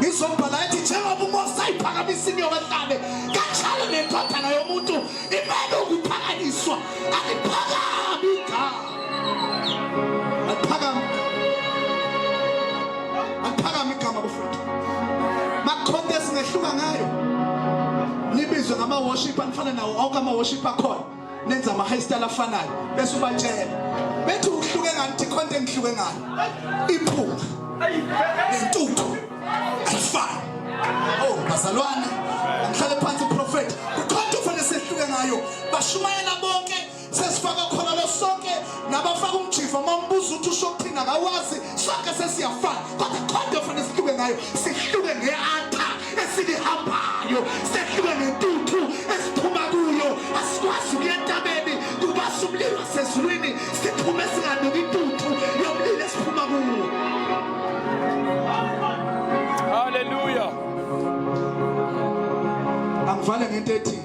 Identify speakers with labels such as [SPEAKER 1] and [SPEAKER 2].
[SPEAKER 1] Ngizobhala ethi njengoba uMose ayiphakamisa inyoka ehlane, kanjalo nendodana yomuntu imele ukuphakanyiswa. Aliphakami igama. Aliphakami. Aliphakami igama bafowethu. Makhonto esingehluka ngayo. Nibizwe ngama worship anifana nawo onke ama worship akhona. Nenza ama hairstyle afanayo bese ubatshela. Bethi uhluke ngani thi khonto engihluke ngayo. Iphupha. Nentuthu. Ayifani. Oh bazalwane, angihlale phansi prophet. Kukhonto fanele sehluke ngayo. Bashumayela bonke sesifaka khona lo sonke nabafaka umjiva uma umbuza ukuthi usho ukuthini akawazi sonke sesiyafana kodwa khonto fanele sihluke ngayo sihluke nge-altar esilihambayo sehluke ngentuthu esiphuma kuyo asikwazi ukuya entabeni kubasa umlilo wasezulwini siphume singanuki intuthu yomlilo esiphuma kuwo.
[SPEAKER 2] Hallelujah.
[SPEAKER 1] Angivale ngento ethi